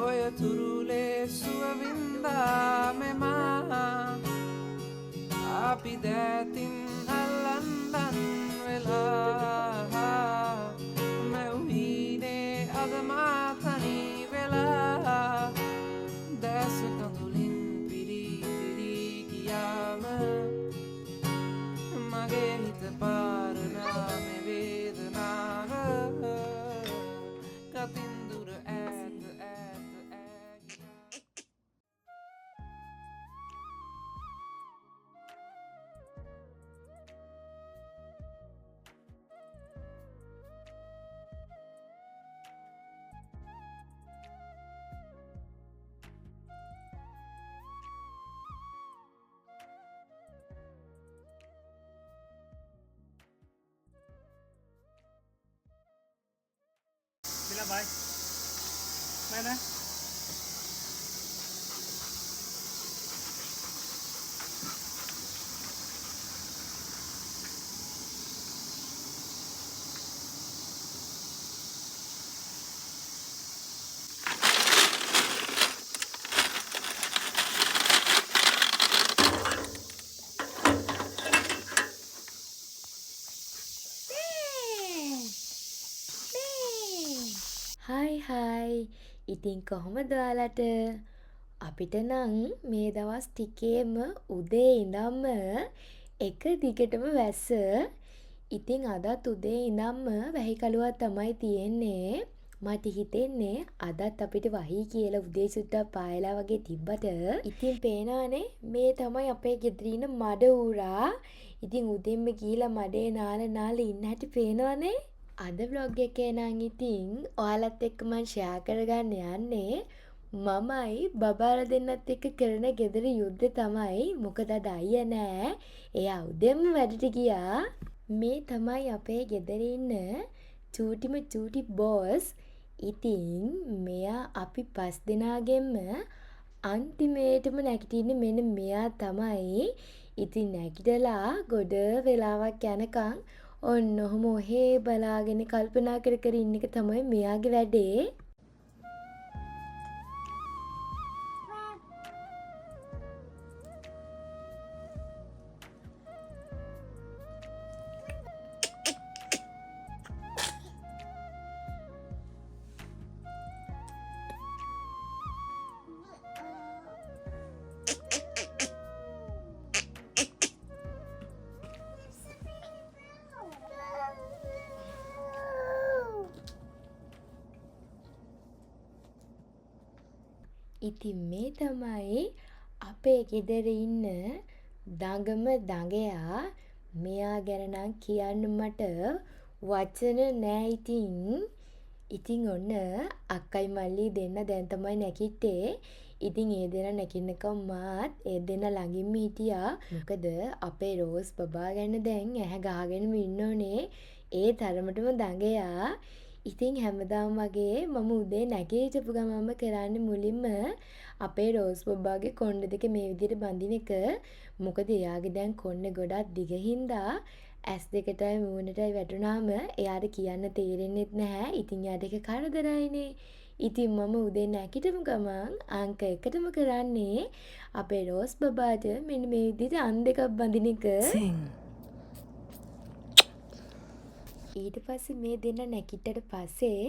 ඔය තුරුලේ සුව වින්දා මෙමා අපි දෑතින් අල්ලන් වෙලා මැව්හීනේ අද මා තනි වෙලා දැස කඳුලින් පිරී පිරී ගියාම මගේ හිත පාරනා මේ වේදනාව ගතින් දුර ඈත ඈත ඈ Mila bye. Bye bye. Hi hi. ඉතින් කොහොමද ඔයාලට? අපිට නම් මේ දවස් ටිකේම උදේ ඉඳන්ම එක දිගටම වැස්ස. ඉතින් අදත් උදේ ඉඳන්ම වැහි කළුවක් තමයි තියෙන්නේ. මට හිතෙන්නේ අදත් අපිට වහී කියලා උදේ චුට්ටක් පායලා වගේ තිබ්බට. ඉතින් පේනවනේ මේ තමයි අපේ ගෙදර ඉන්න මඩ ඌරා. ඉතින් උදෙන්ම ගිහිලා මඩේ නාල නාල ඉන්න හැටි පේනවනේ. අද ව්ලොග් එකේ නම් ඉතින් ඔයාලත් එක්ක මං ෂෙයා කරගන්න යන්නේ මමයි බබාලා දෙන්නත් එක්ක කරන ගෙදර යුද්ධ තමයි. මොකද අද අයියා නෑ. එයා උදෙන්ම වැඩට ගියා. මේ තමයි අපේ ගෙදර ඉන්න චූටිම චූටි බෝස්. ඉතින් මෙයා අපි පස් දෙනාගෙන්ම අන්තිමේටම නැගිටින්නේ මෙන්න මෙයා තමයි. ඉතින් නැගිටලා ගොඩ වෙලාවක් යනකම් ඔන්න ඔහොම ඔහේ බලාගෙන කල්පනා කර කර ඉන්න එක තමයි මෙයාගේ වැඩේ. ඉතින් මේ තමයි අපේ ගෙදර ඉන්න දඟම දඟයා. මෙයා ගැන නම් කියන්න මට වචන නෑ ඉතින්. ඉතින් ඔන්න අක්කයි මල්ලියි දෙන්න දැන් තමයි නැගිට්ටේ. ඉතින් ඒ දෙන්නා නැගිටිනකම් මාත් ඒ දෙන්නා ළඟින්ම හිටියා. මොකද අපේ රෝස් බබා ගැන දැන් ඇහැ ගහගෙනම ඉන්න ඕනේ. ඒ තරමටම දඟයා. ඉතින් හැමදාම වගේ මම උදේ නැගිටපු ගමන්ම කරන්නේ මුලින්ම අපේ රෝස් බබාගේ කොණ්ඩ දෙක මේ විදිහට බඳින එක. මොකද එයාගේ දැන් කොණ්ඩේ ගොඩක් දිග හින්දා ඇස් දෙකටයි මූණටයි වැටුනාම එයාට කියන්න තේරෙන්නෙත් නැහැ. ඉතින් එයාට ඒක කරදරයිනේ. ඉතින් මම උදේ නැගිටපු ගමන් අංක එකටම කරන්නේ අපේ රෝස් බබාට මෙන්න මේ විදිහට අං දෙකක් බඳින එක. ඊට පස්සේ මේ දෙන්න නැගිට්ටට පස්සේ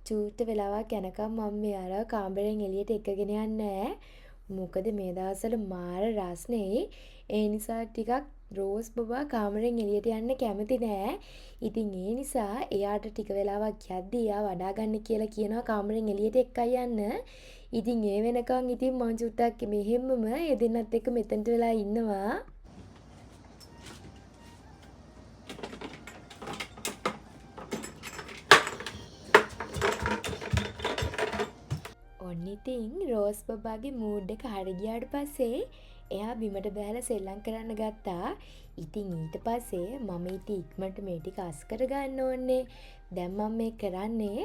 චූට්ට වෙලාවක් යනකම් මම මෙයාලව කාමරෙන් එළියට එක්කගෙන යන්නේ නෑ. මොකද මේ දවස්වල මාර රස්නේ. ඒ නිසා ටිකක් රෝස් බබා කාමරෙන් එළියට යන්න කැමති නෑ. ඉතින් ඒ නිසා එයාට ටික වෙලාවක් යද්දි එයා වඩා ගන්න කියලා කියනවා කාමරෙන් එළියට එක්කන් යන්න. ඉතින් ඒ වෙනකන් ඉතින් මං චුට්ටක් මෙහෙම්මම ඒ දෙන්නත් එක්ක මෙතනට වෙලා ඉන්නවා. ඔන්න ඉතින් රෝස් බබාගේ මූඩ් එක හරි ගියාට පස්සේ එයා බිමට බැහැලා සෙල්ලම් කරන්න ගත්තා. ඉතින් ඊට පස්සේ මම ඉතින් ඉක්මනට මේ ටික අස් කරගන්න ඕනේ. දැන් මම මේ කරන්නේ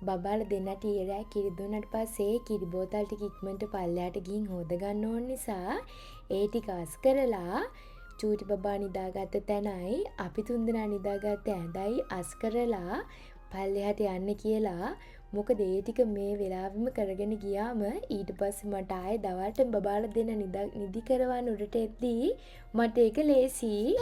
බබාලා දෙන්නට ඊයේ රෑ කිරි දුන්නාට පස්සේ කිරි බෝතල් ටික ඉක්මනට පල්ලෙහාට ගිහින් හොද ගන්න ඕන නිසා ඒ ටික අස් කරලා චූටි බබා නිදාගත්ත තැනයි අපි තුන්දෙනා නිදාගත්ත ඇඳයි අස් කරලා පල්ලෙහාට යන්න කියලා. මොකද ඒ ටික මේ වෙලාවෙම කරගෙන ගියාම ඊට පස්සේ මට ආයේ දවල්ට බබාලා දෙන්න නිදි කරවන්න උඩට එද්දී මට ඒක ලේසියි.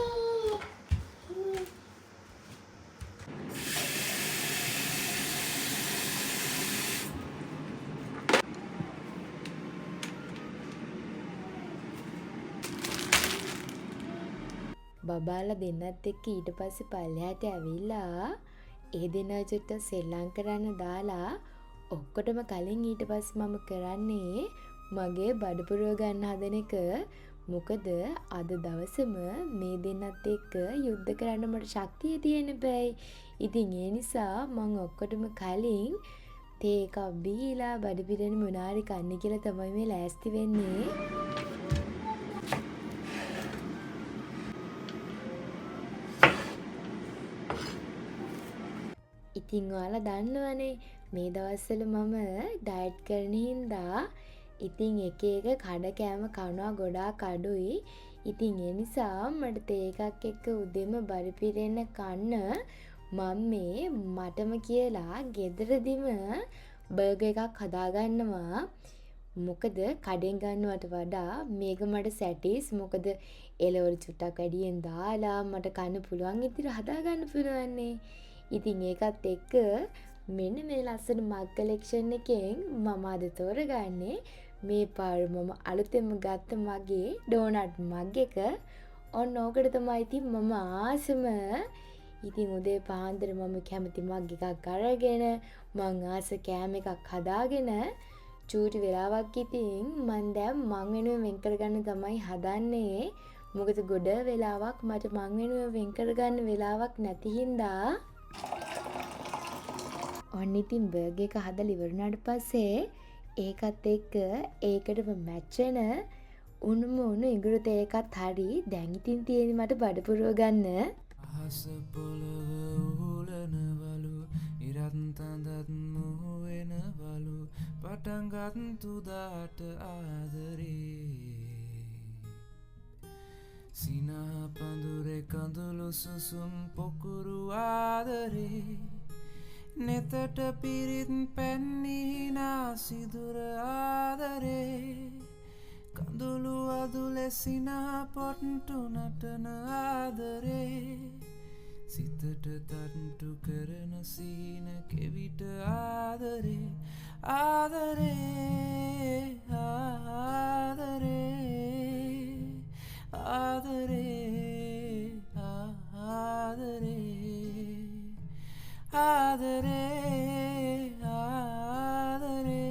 බබාලා දෙන්නත් එක්ක ඊට පස්සේ පල්ලෙහාට ඇවිල්ලා ඒ දෙන්නා චුට්ටක් සෙල්ලම් කරන්න දාලා ඔක්කොටම කලින් ඊට පස්සේ මම කරන්නේ මගේ බඩ පුරව ගන්න හදන එක. මොකද අද දවසම මේ දෙන්නත් එක්ක යුද්ධ කරන්න මට ශක්තිය තියෙන්න බෑයි. ඉතින් ඒ නිසා මං ඔක්කොටම කලින් තේ එකක් බීලා බඩ පිරෙන මොනාරි කන්න කියලා තමයි මේ ලෑස්ති වෙන්නේ. ඉතින් ඔයාලා දන්නවනේ මේ දවස්වල මම ඩයට් කරන හින්දා ඉතින් එක එක කඩ කෑම කනවා ගොඩාක් අඩුයි. ඉතින් ඒ නිසා මට තේ එකක් එක්ක උදේම බඩ පිරෙන්න කන්න මම මේ මටම කියලා ගෙදරදිම බර්ගර් එකක් හදාගන්නවා. මොකද කඩෙන් ගන්නවට වඩා මේක මට සැටිස්. මොකද එළවලු චුට්ටක් වැඩියෙන් දාලා මට කන්න පුළුවන් විදිහට හදාගන්න පුළුවන්නේ. ඉතින් ඒකත් එක්ක මෙන්න මේ ලස්සන මග් කලෙක්ෂන් එකෙන් මම අද තෝරගන්නේ මේ පාර මම අලුතෙන්ම ගත්ත මගේ ඩෝනට් මග් එක. ඔන්න ඕකට තමයි ඉතින් මම ආසම. ඉතින් උදේ පාන්දර මම කැමති මග් එකක් අරගෙන මං ආස කෑම එකක් හදාගෙන චූටි වෙලාවක් ඉතින් මං දැන් මං වෙනුවෙන් වෙන් කරගන්න තමයි හදන්නේ. මොකද ගොඩ වෙලාවක් මට මං වෙනුවෙන් වෙන් කරගන්න වෙලාවක් නැති හින්දා. ඔන්න ඉතින් බර්ගර් එක හදලා ඉවර වුණාට පස්සේ ඒකත් එක්ක ඒකටම මැච් වෙන උණුම උණු ඉඟුරු තේ එකත් හරි. දැන් ඉතින් තියෙන්නේ මට බඩ පුරව ගන්න. අහස පොළව උහුලනවලු, ඉරත් තඳත් මුහු වෙනවලු, පටන් ගත් උදාට ආදරේ. සිනහ පඳුරේ කඳුළු සුසුම් පොකුරු ආදරේ. නෙතට පිරිත් පැන්නිනා සිදුර ආදරේ. කඳුළු අදුලේ සිනහ පොට්ටු නටන ආදරේ. සිතට තට්ටු කරන සීන කෙවිට ආදරේ. ආදරේ ආදරේ ආදරේ ආදරේ ආදරේ ආදරේ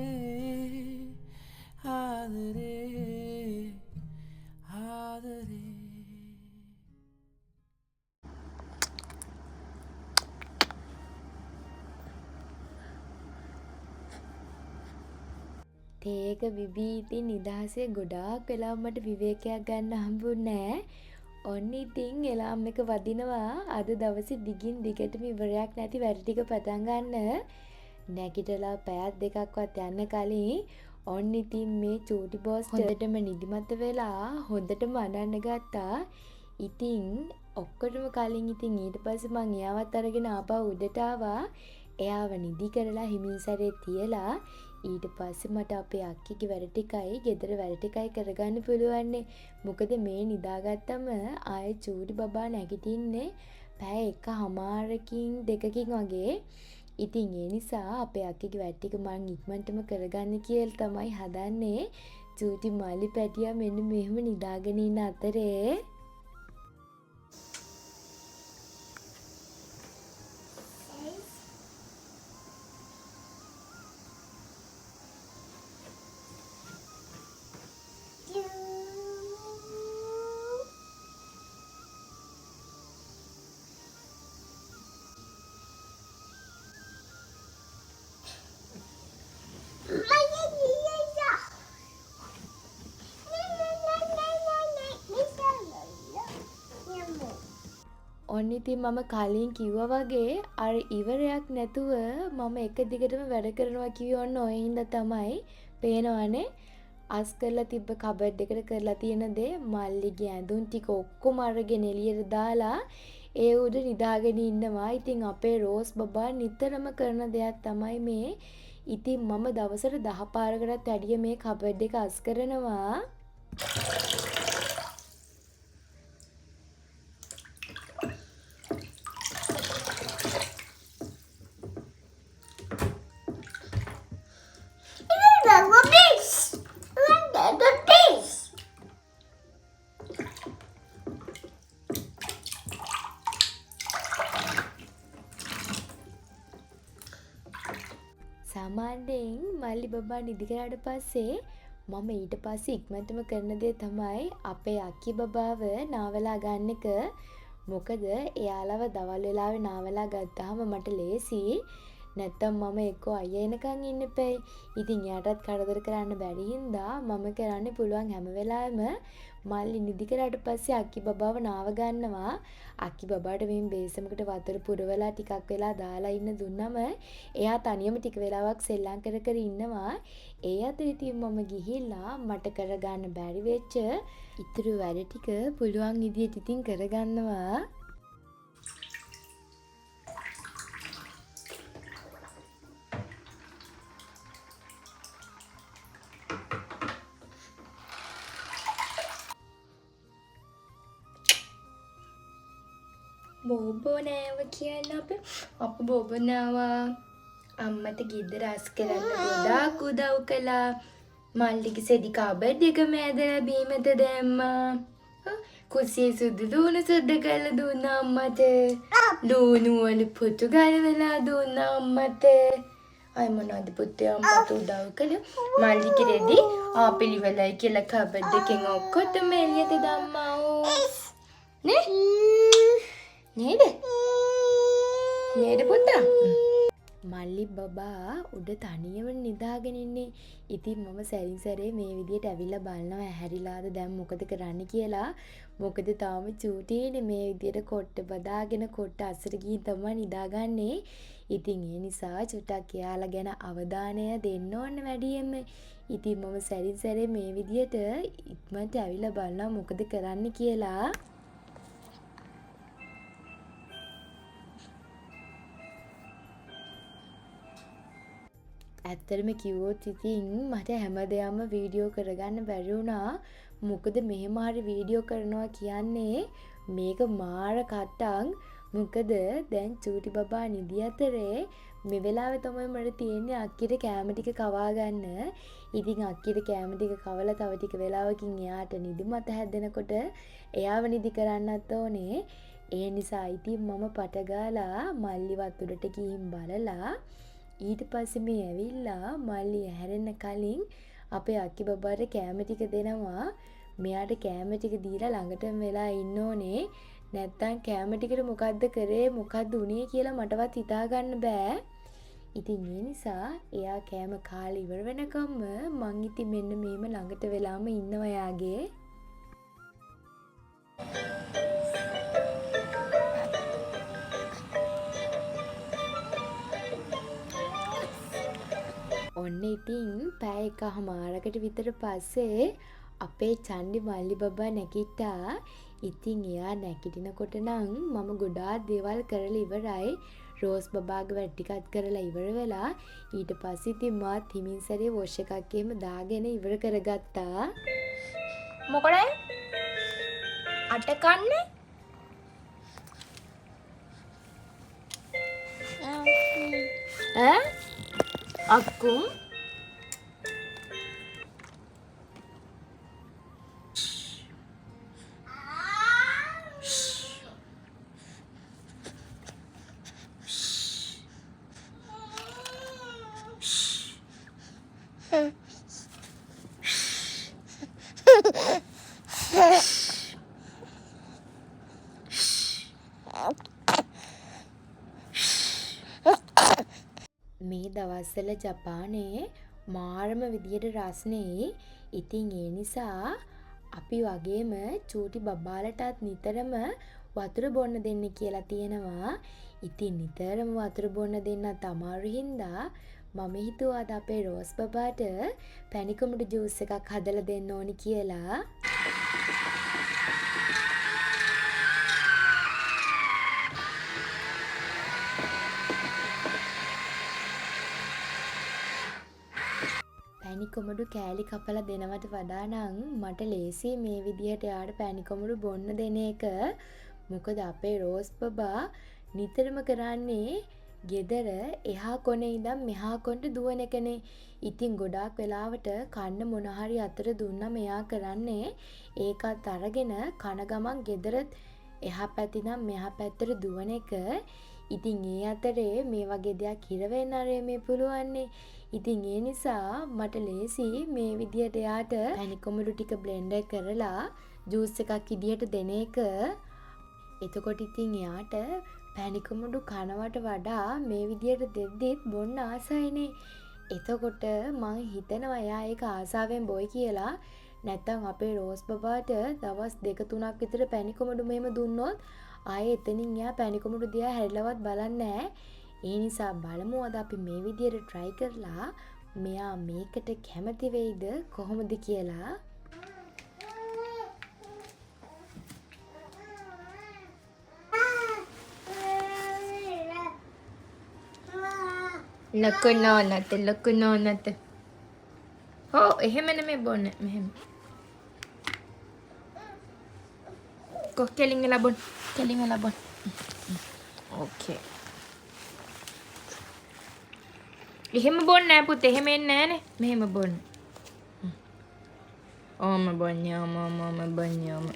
ආදරේ ආදරේ. තේ එක බිබී ඉතින් නිදහසේ ගොඩාක් වෙලාව මට විවේකයක් ගන්න හම්බුන්නේ නෑ. ඔන්න ඉතින් එලාම් එක වදිනවා. අද දවසේ දිගින් දිගටම ඉවරයක් නැති වැඩ ටික පටන් ගන්න. නැගිටලා පැයක් දෙකක්වත් යන්න කලින් ඔන්න ඉතින් මේ චූටි බොස් හොඳටම නිදිමත වෙලා හොඳටම අඬන්න ගත්තා. ඉතින් ඔක්කොටම කලින් ඉතින් ඊට පස්සේ මං එයාවත් අරගෙන ආපහු උඩට ආවා. එයාව නිදි කරලා හිමින් සැරේ තියලා ඊට පස්සේ මට අපේ අක්කිගේ වැඩ ටිකයි ගෙදර වැඩ ටිකයි කරගන්න පුළුවන්නේ. මොකද මේ නිදාගත්තම ආයේ චූටි බබා නැගිටින්නේ පැය එකහමාරකින් දෙකකින් වගේ. ඉතින් ඒ නිසා අපේ අක්කිගේ වැඩ ටික මං ඉක්මනටම කරගන්න කියලා තමයි හදන්නේ. චූටි මල්ලි පැටියා මෙන්න මෙහෙම නිදාගෙන ඉන්න අතරේ ඔන්න ඉතින් මම කලින් කිව්වා වගේ අර ඉවරයක් නැතුව මම එක දිගටම වැඩ කරනවා කිව්වේ ඔන්න ඔය හින්දා තමයි. පේනවනේ අස් කරලා තිබ්බ කබඩ් එකට කරලා තියෙන දේ මල්ලිගේ ඇඳුම් ටික ඔක්කොම අරගෙන එළියට දාලා ඒ උඩ නිදාගෙන ඉන්නවා. ඉතින් අපේ රෝස් බබා නිතරම කරන දෙයක් තමයි මේ. ඉතින් මම දවසට 10 පාරකටත් වැඩිය මේ කබඩ් එක අස් කරනවා. සාමාන්‍යයෙන් මල්ලි බබා නිදි කරාට පස්සේ මම ඊට පස්සේ ඉක්මනටම කරන දේ තමයි අපේ අක්කි බබාව නාවලා ගන්න එක. මොකද එයාලව දවල් වෙලාවේ නාවලා ගත්තාම මට ලේසි. නැත්තම් මම එක්කෝ අයියා එනකන් ඉන්න එපැයි. ඉතින් එයාටත් කරදර කරන්න බැරි හින්දා මම කරන්නේ පුළුවන් හැම වෙලාවෙම මල්ලි නිදි කරාට පස්සේ අක්කි බබාව නාව ගන්නවා. අක්කි බබාට මෙහෙම බේසමකට වතුර පුරවලා ටිකක් වෙලා දාලා ඉන්න දුන්නම එයා තනියම ටික වෙලාවක් සෙල්ලම් කර කර ඉන්නවා. ඒ අතර ඉතින් මම ගිහිල්ලා මට කරගන්න බැරි වෙච්ච ඉතුරු වැඩ ටික පුළුවන් විදියට ඉතින් කරගන්නවා. බෝබෝ නෑව කියන්න අප බෝබෝ නාවා. අම්මට ගෙදර අස් කරන්න ගොඩාක් උදව් කළා. මල්ලිගේ සෙඩි කබඩ් එකම ඇදලා බීමට දැම්මා. කුස්සියේ සුදු ලූණු සුද්ද කරලා දුන්නා අම්මට. ලූණු වල පොතු ගලවලා දුන්නා අම්මට. අය මොනවද පුතේ අම්මට උදව් කළේ? මල්ලිගේ රෙදි ආපිලිවලයි කියලා කබඩ් එකෙන් ඔක්කොටම එළියට දැම්මා. නේ? නේද? නේද පුතා? මල්ලි බබා උඩ තනියම නිදාගෙන ඉන්නේ. ඉතින් මම සැරින් සැරේ මේ විදියට ඇවිල්ලා බලනවා ඇහැරිලාද දැන් මොකද කරන්න කියලා. මොකද තාම චූටිනේ මේ විදියට කොට්ට බදාගෙන කොට්ට අස්සට ගිහින් තමයි නිදාගන්නේ. ඉතින් ඒ නිසා චුට්ටක් එයාලා ගැන අවධානය දෙන්න ඕන වැඩියෙන්ම. ඉතින් මම සැරින් සැරේ මේ විදියට ඉක්මනට ඇවිල්ලා බලනවා මොකද කරන්න කියලා. ඇත්තටම කිව්වොත් ඉතින් මට හැම දෙයක්ම වීඩියෝ කරගන්න බැරි වුණා. මොකද මෙහෙම හරි වීඩියෝ කරනවා කියන්නේ මේක මාර කට්ටක්. මොකද දැන් චූටි බබා නිදි අතරේ මේ වෙලාවේ තමයි මට තියෙන්නේ අක්කිට කෑම ටික කවා ගන්න. ඉතින් අක්කිට කෑම ටික කවලා තව ටික වෙලාවකින් එයාට නිදිමත හැදෙනකොට එයාව නිදි කරන්නත් ඕනේ. ඒ නිසා ඉතින් මම පට ගාලා මල්ලි වතුරට ගිහින් බලලා ඊට පස්සේ මේ ඇවිල්ලා මල්ලි ඇහැරෙන්න කලින් අපේ අක්කි බබාට කෑම ටික දෙනවා. මෙයාට කෑම ටික දීලා ළඟටම වෙලා ඉන්න ඕනේ. නැත්තම් කෑම ටිකට මොකද්ද කරේ මොකද්ද උනේ කියලා මටවත් හිතා ගන්න බෑ. ඉතින් ඒ නිසා එයා කෑම කාලා ඉවර වෙනකම්ම මං ඉතින් මෙන්න මෙහෙම ළඟට වෙලාම ඉන්නවා එයාගේ. ඔන්න ඉතින් පැය එකහමාරකට විතර පස්සේ අපේ චණ්ඩි මල්ලි බබා නැගිට්ටා. ඉතින් එයා නැගිටිනකොට නම් මම ගොඩාක් දේවල් කරලා ඉවරයි. රෝස් බබාගේ වැඩ ටිකත් කරලා ඉවර වෙලා ඊට පස්සේ ඉතින් මාත් හිමින් සැරේ වොෂ් එකක් එහෙම දාගෙන ඉවර කරගත්තා. මොකටද? අට කන්නේ? ඈ? අක්කු? මේ දවස්වල ජපානයේ මාරම විදියට රස්නේ. ඉතින් ඒ නිසා අපි වගේම චූටි බබාලටත් නිතරම වතුර බොන්න දෙන්න කියලා තියෙනවා. ඉතින් නිතරම වතුර බොන්න දෙන්නත් අමාරු හින්දා මම හිතුවා අද අපේ රෝස් බබාට පැණිකොමඩ ජූස් එකක් හදලා දෙන්න ඕනි කියලා. පැණි කොමඩු කෑලි කපලා දෙනවට වඩා නම් මට ලේසියි මේ විදිහට එයාට පැණි කොමඩු බොන්න දෙන එක. මොකද අපේ රෝස් බබා නිතරම කරන්නේ ගෙදර එහා කොනේ ඉඳන් මෙහා කොනට දුවන එකනේ. ඉතින් ගොඩාක් වෙලාවට කන්න මොන හරි අතට දුන්නම එයා කරන්නේ ඒකත් අරගෙන කන ගමන් ගෙදර එහා පැත්තේ ඉඳන් මෙහා පැත්තට දුවන එක. ඉතින් ඒ අතරේ මේ වගේ දෙයක් හිර වෙන්න අර මේ පුළුවන්නේ. ඉතින් ඒ නිසා මට ලේසියි මේ විදිහට එයාට පැණි කොමඩු ටික බ්ලෙන්ඩර් කරලා ජූස් එකක් විදිහට දෙන එක. එතකොට ඉතින් එයාට පැණි කොමඩු කනවට වඩා මේ විදිහට දෙද්දිත් බොන්න ආසයිනේ. එතකොට මං හිතනවා එයා ඒක ආසාවෙන් බොයි කියලා. නැත්තම් අපේ රෝස් බබාට දවස් දෙක තුනක් විතර පැණි කොමඩු මෙහෙම දුන්නොත් ආයේ එතනින් එයා පැණි කොමඩු දිහා හැරිලවත් බලන්නේ නෑ. ඒ නිසා බලමු අද අපි මේ විදිහට try කරලා මෙයා මේකට කැමති වෙයිද කොහොමද කියලා. ලොකු නෝනට ලොකු නෝනට. ඔව් එහෙම නෙමෙයි බොන්න මෙහෙම. කො කෙලින් වෙලා බොන්න. කෙලින් වෙලා බොන්න. ඕකේ. එහෙම බොන්න නෑ පුතේ, එහෙම එන්නේ නෑනේ. මෙහෙම බොන්න. ඕම බොන්න, ඕම ඕම ඕම බොන්න ඕම.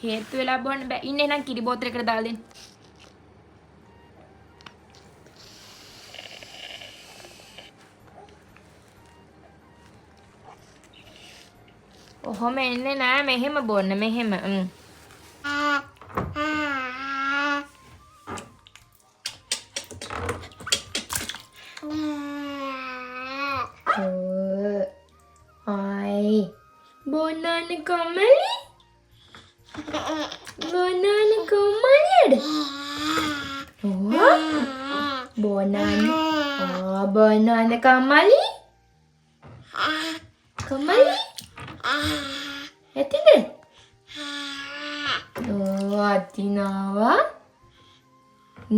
හේතු වෙලා බොන්න බෑ. ඉන්න එහෙනම් කිරි බෝතලයකට දාලා දෙන්න. ඔහොම එන්නේ නෑ, මෙහෙම බොන්න මෙහෙම. ආයි බොන්නන කමලි, බොන්නන කමලියද? ඔව් බොන්නන, ආ බොන්නන කමලි, කමලි ඇතිද? ඔව් අතිනවා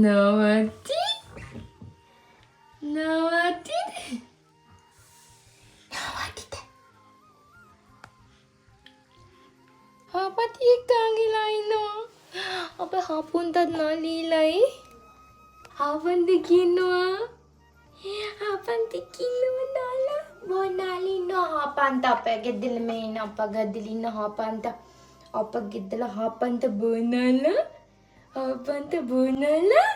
නවති නවතිද? නවතිද? අපත් එක්කන් ඉන්නවා. අප හපුන්ටත් නලීලයි. හපුන්ට කියනවා. හපන්ට කියනවා නාලා. බොනාලි ඉන්නවා හපන්ට අපේ ගෙදර මේ ඉන්න අප ගෙදර ඉන්න හපන්ට. අප ගෙදර හපන්ට බොනාලා. හපන්ට බොනාලා.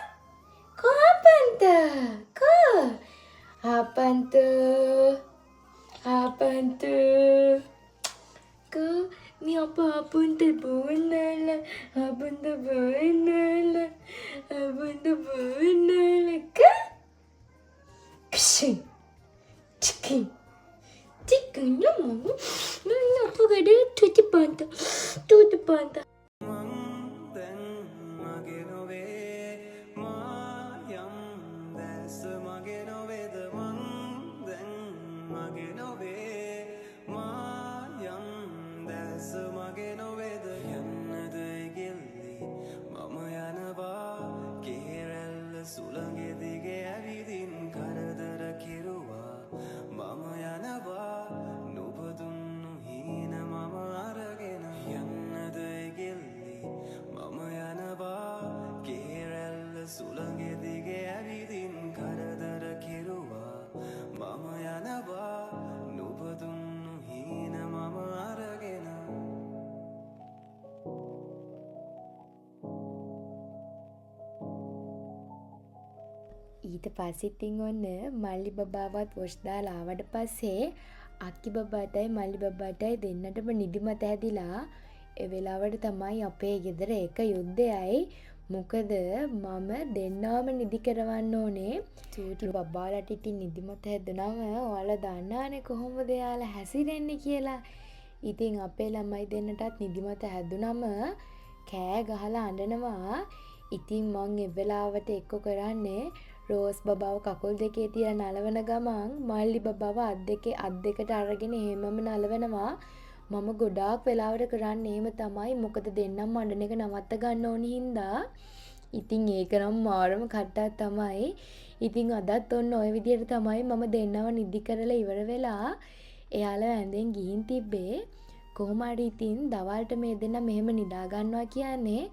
කෝ හපන්ට? කෝ? හපන්ට. හපන්ට. කෝ මේ අප හපුන්ට බොනාලා. හපුන්ට බොනාලා. හපුන්ට බොනාලා. කෝ? ක්ෂි. චිකින්. චිකන් නම. නෑ අප ගෙදර තුති පන්ත. තුති පන්ත. මං දැන් මගේ නොවේ, මා යම් දැස මගේ නොවේද? මං දැන් මගේ නොවේ, මා යම් දැස මගේ නොවේද? යන්නද ඉගිල්ලි මම යනවා, කේරැල්ල සුළඟේ දිගේ ඇවිදින් කරදර කෙරුවා. මම යනවා නුඹ දුන්නු හීන මම අරගෙන. යන්නද ඉගිල්ලි මම යනවා, කේරැල්ල සුළඟේ දිගේ ඇවිදින් කරදර කෙරුවා. මම යනවා නුඹ දුන්නු හීන මම අරගෙන. ඊට පස්සේ ඉතින් ඔන්න මල්ලි බබාවත් වොෂ් දාලා ආවට පස්සේ අක්කි බබාටයි මල්ලි බබාටයි දෙන්නටම නිදිමත හැදිලා. ඒ වෙලාවට තමයි අපේ ගෙදර එක යුද්ධයයි. මොකද මම දෙන්නවම නිදි කරවන්න ඕනේ. චූටි බබාලට ඉතින් නිදිමත හැදුනම ඔයාලා දන්නවනේ කොහොමද එයාලා හැසිරෙන්නේ කියලා. ඉතින් අපේ ළමයි දෙන්නටත් නිදිමත හැදුනම කෑ ගහලා අඬනවා. ඉතින් මං ඒ වෙලාවට එක්ක කරන්නේ රෝස් බබාව කකුල් දෙකේ තියලා නලවන ගමන් මල්ලි බබාව අත් දෙකට අරගෙන එහෙමම නලවනවා. මම ගොඩාක් වෙලාවට කරන්නේ එහෙම තමයි. මොකද දෙන්නම අඬන එක නවත්ත ගන්න ඕනි හින්දා. ඉතින් ඒක නම් මාරම කට්ටක් තමයි. ඉතින් අදත් ඔන්න ඔය විදියට තමයි මම දෙන්නව නිදි කරලා ඉවර වෙලා එයාලව ඇඳෙන් ගිහින් තිබ්බේ. කොහොම හරි ඉතින් දවල්ට මේ දෙන්නා මෙහෙම නිදා ගන්නවා කියන්නේ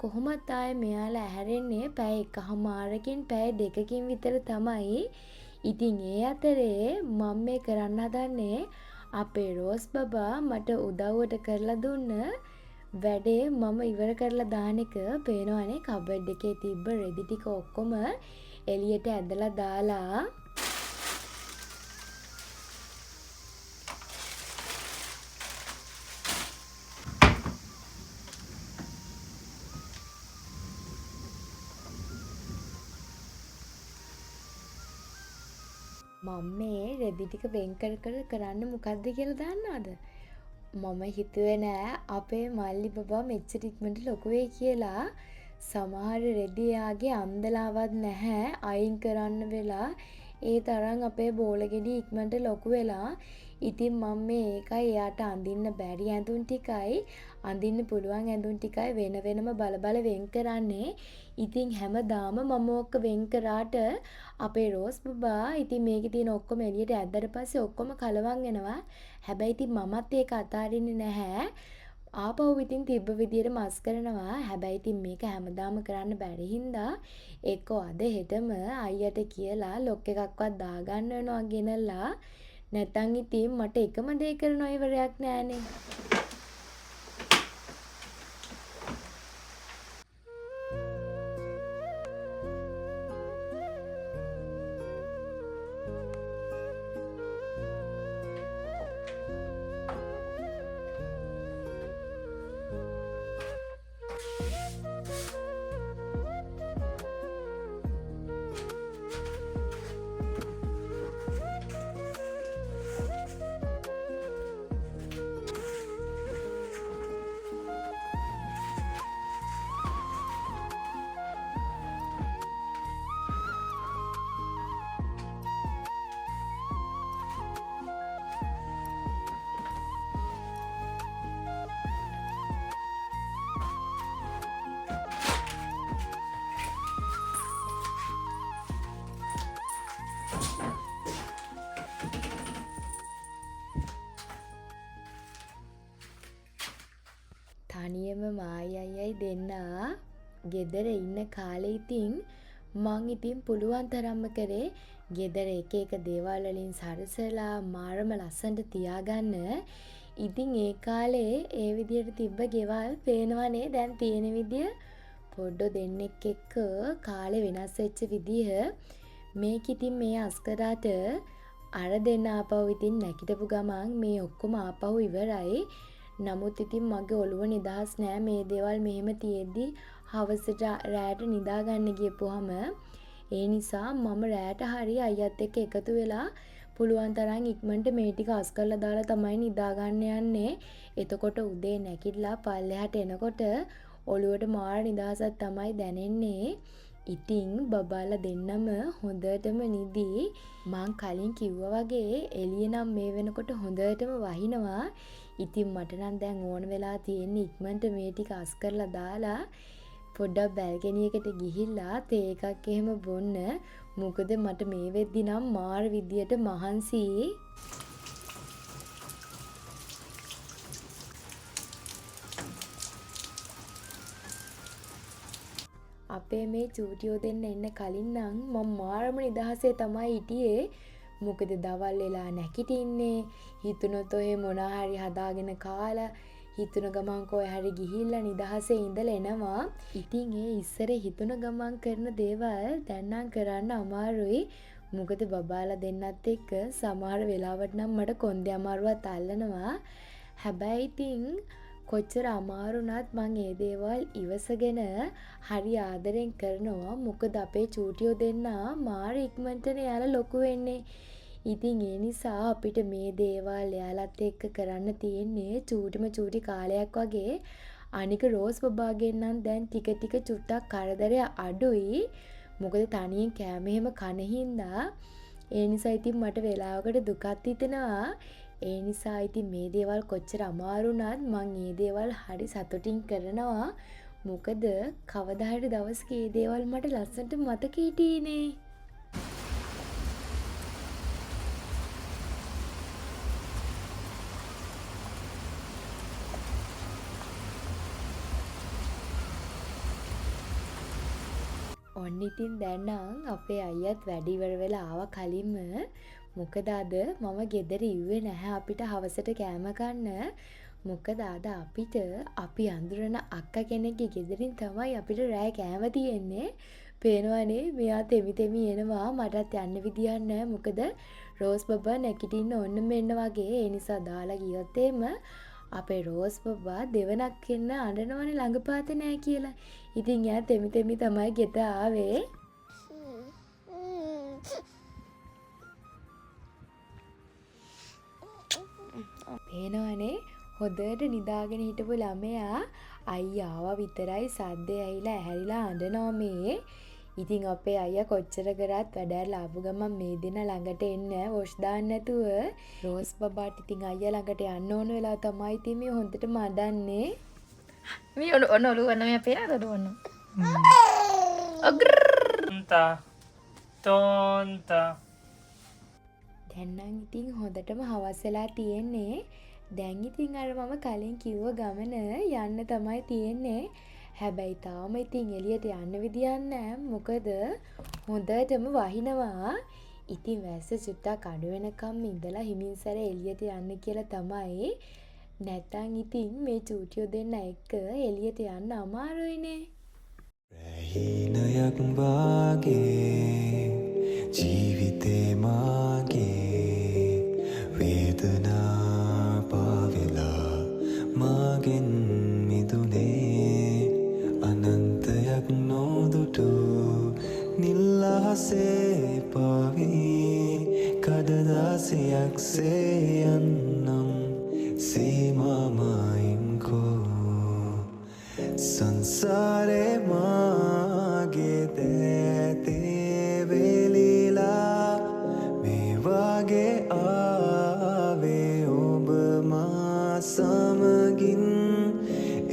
කොහොමත් ආයේ මෙයාලා ඇහැරෙන්නේ පැය එකහමාරකින් පැය දෙකකින් විතර තමයි. ඉතින් ඒ අතරේ මම මේ කරන්න හදන්නේ අපේ රෝස් බබා මට උදව්වට කරලා දුන්න වැඩේ මම ඉවර කරලා දාන එක. පේනවනේ කබඩ් එකේ තිබ්බ රෙදි ටික ඔක්කොම එළියට ඇදලා දාලා. මම මේ රෙදි ටික වෙන් කර කර කරන්නේ මොකද්ද කියලා දන්නවද? මම හිතුවේ නෑ අපේ මල්ලි බබා මෙච්චර ඉක්මනට ලොකු වෙයි කියලා. සමහර රෙදි එයාගේ අන්දලාවත් නැහැ අයින් කරන්න වෙලා. ඒ තරම් අපේ බෝල ගෙඩි ඉක්මනට ලොකු වෙලා. ඉතින් මම මේ ඒකයි එයාට අඳින්න බැරි ඇඳුම් ටිකයි අඳින්න පුළුවන් ඇඳුම් ටිකයි වෙන වෙනම බල බල වෙන් කරන්නේ. ඉතින් හැමදාම මම ඕක වෙන් කරාට අපේ රෝස් බබා ඉතින් මේකේ තියෙන ඔක්කොම එළියට ඇද්දට පස්සේ ඔක්කොම කලවම් වෙනවා. හැබැයි ඉතින් මමත් ඒක අතාරින්නේ නැහැ. ආපහු ඉතින් තිබ්බ විදියට මස් කරනවා. හැබැයි ඉතින් මේක හැමදාම කරන්න බැරි හින්දා එක්කෝ අද හෙටම අයියට කියලා ලොක් එකක්වත් දාගන්න වෙනවා ගෙනල්ලා. නැත්තන් ඉතින් මට එකම දේ කරනවා ඉවරයක් නෑනේ. තනියම මායි අයියයි දෙන්නා ගෙදර ඉන්න කාලේ ඉතින් මං ඉතින් පුළුවන් තරම්ම කරේ ගෙදර එක එක දේවල් වලින් සරසලා මාරම ලස්සනට තියාගන්න. ඉතින් ඒ කාලේ ඒ විදියට තිබ්බ ගෙවල් පේනවනේ දැන් තියෙන විදිය. පොඩ්ඩෝ දෙන්නෙක් එක්ක කාලේ වෙනස් වෙච්ච විදිය. මේක ඉතින් මේ අස් කරාට අර දෙන්න ආපහු ඉතින් නැගිටපු ගමන් මේ ඔක්කොම ආපහු ඉවරයි. නමුත් ඉතින් මගේ ඔළුව නිදහස් නෑ මේ දේවල් මෙහෙම තියෙද්දි හවසට රෑට නිදා ගන්න ගියපුවහම. ඒ නිසා මම රෑට හරි අයියත් එක්ක එකතු වෙලා පුළුවන් තරම් ඉක්මනට මේ ටික අස් කරලා දාලා තමයි නිදා ගන්න යන්නේ. එතකොට උදේ නැගිටලා පල්ලෙහාට එනකොට ඔළුවට මාර නිදහසක් තමයි දැනෙන්නේ. ඉතින් බබාලා දෙන්නම හොඳටම නිදි. මං කලින් කිව්වා වගේ එළිය නම් මේ වෙනකොට හොඳටම වහිනවා. ඉතින් මට නම් දැන් ඕන වෙලා තියෙන්නේ ඉක්මනට මේ ටික අස් කරලා දාලා පොඩ්ඩක් බැල්කනි එකට ගිහිල්ලා තේ එකක් එහෙම බොන්න. මොකද මට මේ වෙද්දි නම් මාර විදියට මහන්සි. අපේ මේ චූටියෝ දෙන්න එන්න කලින් නම් මං මාරම නිදහසේ තමයි හිටියේ. මොකද දවල් වෙලා නැගිටින්නේ, හිතුනොත් ඔහේ මොනා හරි හදාගෙන කාලා, හිතුන ගමන් කොහේ හරි ගිහිල්ලා නිදහසේ ඉඳලා එනවා. ඉතින් ඒ ඉස්සර හිතුන ගමන් කරන දේවල් දැන් නම් කරන්න අමාරුයි. මොකද බබාලා දෙන්නත් එක්ක සමහර වෙලාවට නම් මට කොන්දේ අමාරුවත් අල්ලනවා. හැබැයි ඉතින් කොච්චර අමාරු වුණත් මං ඒ දේවල් ඉවසගෙන හරි ආදරෙන් කරනවා. මොකද අපේ චූටියෝ දෙන්නා මාර ඉක්මනටනේ එයාලා ලොකු වෙන්නේ. ඉතින් ඒ නිසා අපිට මේ දේවල් එයාලත් එක්ක කරන්න තියෙන්නේ චූටිම චූටි කාලයක් වගේ. අනික රෝස් බබාගෙන් නම් දැන් ටික ටික චුට්ටක් කරදරය අඩුයි. මොකද තනියෙන් කෑම එහෙම කන හින්දා. ඒ නිසා ඉතින් මට වෙලාවකට දුකත් හිතෙනවා. ඒ නිසා ඉතින් මේ දේවල් කොච්චර අමාරු වුණත් මං ඒ දේවල් හරි සතුටින් කරනවා. මොකද කවදා හරි දවසක ඒ දේවල් මට ලස්සනට මතක හිටියේනේ. ඔන්න ඉතින් දැන් නම් අපේ අයියත් වැඩ ඉවර වෙලා ආවා කලින්ම. මොකද අද මම ගෙදර ඉව්වේ නැහැ අපිට හවසට කෑම කන්න. මොකද අද අපිට අපි අඳුරන අක්කා කෙනෙක්ගේ ගෙදරින් තමයි අපිට රෑ කෑම තියෙන්නේ. පේනවනේ මෙයා තෙමි තෙමි එනවා. මටත් යන්න විදියක් නෑ. මොකද රෝස් බබා නැගිටින්න ඔන්න මෙන්න වගේ. ඒ නිසා දාලා ගියොත් එහෙම අපේ රෝස් බබා දෙවනක් එන්න අඬනවනේ ළඟපාත නෑ කියලා. ඉතින් එයා තෙමි තෙමි තමයි ගෙට ආවේ. පේනවනේ හොඳට නිදාගෙන හිටපු ළමයා අයියා ආවා විතරයි සද්දේ ඇහිලා ඇහැරිලා අඬනවා මේ. ඉතින් අපේ අයියා කොච්චර කරත් වැඩ ඇරලා ආපු ගමන් මේ දෙන්න ළඟට එන්නේ වොෂ් දාන්න නැතුව. රෝස් බබාට ඉතින් අයියා ළඟට යන්න ඕන වෙලාව තමයි ඉතින් මේ හොඳටම අඬන්නේ. මේ ඔන්න ඔන්න ඔළුව ඔන්න මෙයා පේනවද ඔළුව ඔන්න? tonta tonta. දැන් නම් ඉතින් හොඳටම හවස් වෙලා තියෙන්නේ. දැන් ඉතින් අර මම කලින් කිව්ව ගමන යන්න තමයි තියෙන්නේ. හැබැයි තාම ඉතින් එළියට යන්න විදියක් නෑ. මොකද හොඳටම වහිනවා. ඉතින් වැස්ස චුට්ටක් අඩු වෙනකම් ඉඳලා හිමින් සැරේ එළියට යන්න කියලා තමයි. නැත්තම් ඉතින් මේ චූටියෝ දෙන්න එක්ක එළියට යන්න අමාරුයිනේ. රැහීනයක් වාගේ ජීවිතේ මාගේ වේදනා පාවෙලා මාගෙන් මිදුනේ අනන්තයක් නොදුටු නිල් අහසේ පාවී කඩදාසියක් සේ යන්නම් සීමා මායිම් කෝ සංසාරේ මාගේ දෑතේ වෙලිලා මේ වාගේ ආවේ ඔබ මා සමගින්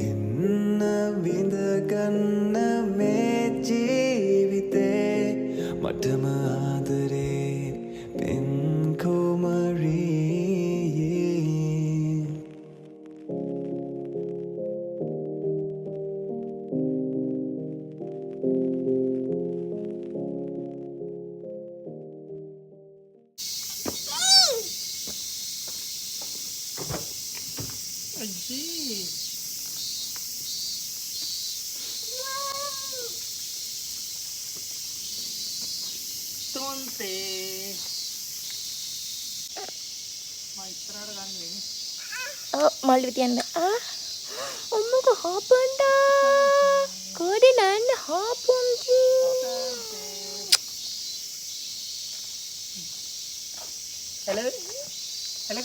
එන්න විඳගන්න මේ ජීවිතේ මටම ආදරේ පෙන් කුමරියේ. අයියේ තොන්තේ මම ඉස්සරහට ගන්න වෙන්නේ. ඔව් මල්ලි තියන්න බෑ. ආ අම්මක හාපන්ඩා කෝඩේ නන්න හාපුන්චි. එල එල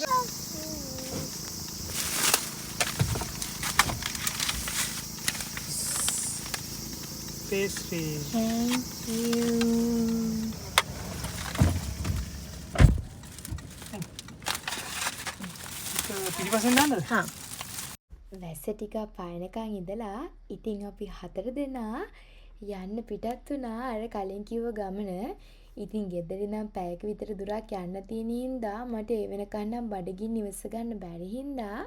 pastry. Thank you. පිටිපස්සෙන් දාන්නද? හා. වැස්ස ටිකක් පයනකන් ඉඳලා ඉතින් අපි හතර දෙනා යන්න පිටත් වුණා අර කලින් කිව්ව ගමන. ඉතින් ගෙදර ඉඳන් පැයක විතර දුරක් යන්න තියෙන හින්දා මට ඒ වෙනකන් නම් බඩගින්න ඉවස ගන්න බැරි හින්දා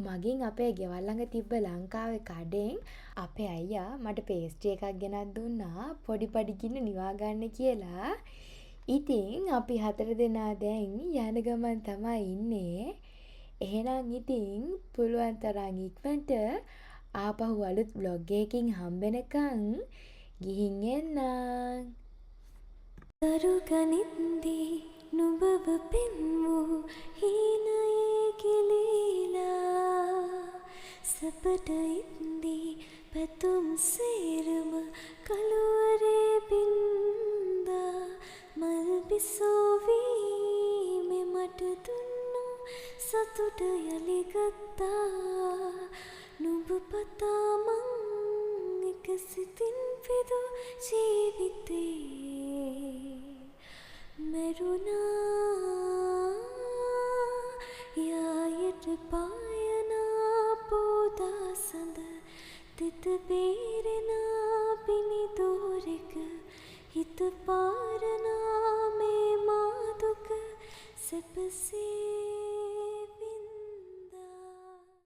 මගෙන් අපේ ගෙවල් ළඟ තිබ්බ ලංකාවේ කඩෙන් අපේ අයියා මට පේස්ට්‍රි එකක් ගෙනත් දුන්නා පොඩි බඩගින්න නිවා ගන්න කියලා. ඉතින් අපි හතර දෙනා දැන් යන ගමන් තමයි ඉන්නේ. එහෙනම් ඉතින් පුළුවන් තරම් ඉක්මනට ආපහු අලුත් ව්ලොග් එකකින් හම්බෙනකන් ගිහින් එන්නම්. දරු ගනිද්දී නුඹව පෙන්වූ හීනයේ ගිලීලා සැපට ඉද්දී පැතුම් සේරම කළුවරේ බින්දා මල් බිසෝවී මේ මට දුන්නු සතුට යලි ගත්තා නුඹ පතා මං එක සිතින් පිදු ජීවිතේ මැරුණා යායට පායනා පෝදා සඳ තිත පාරනා මේ මා දුක සැපසේ.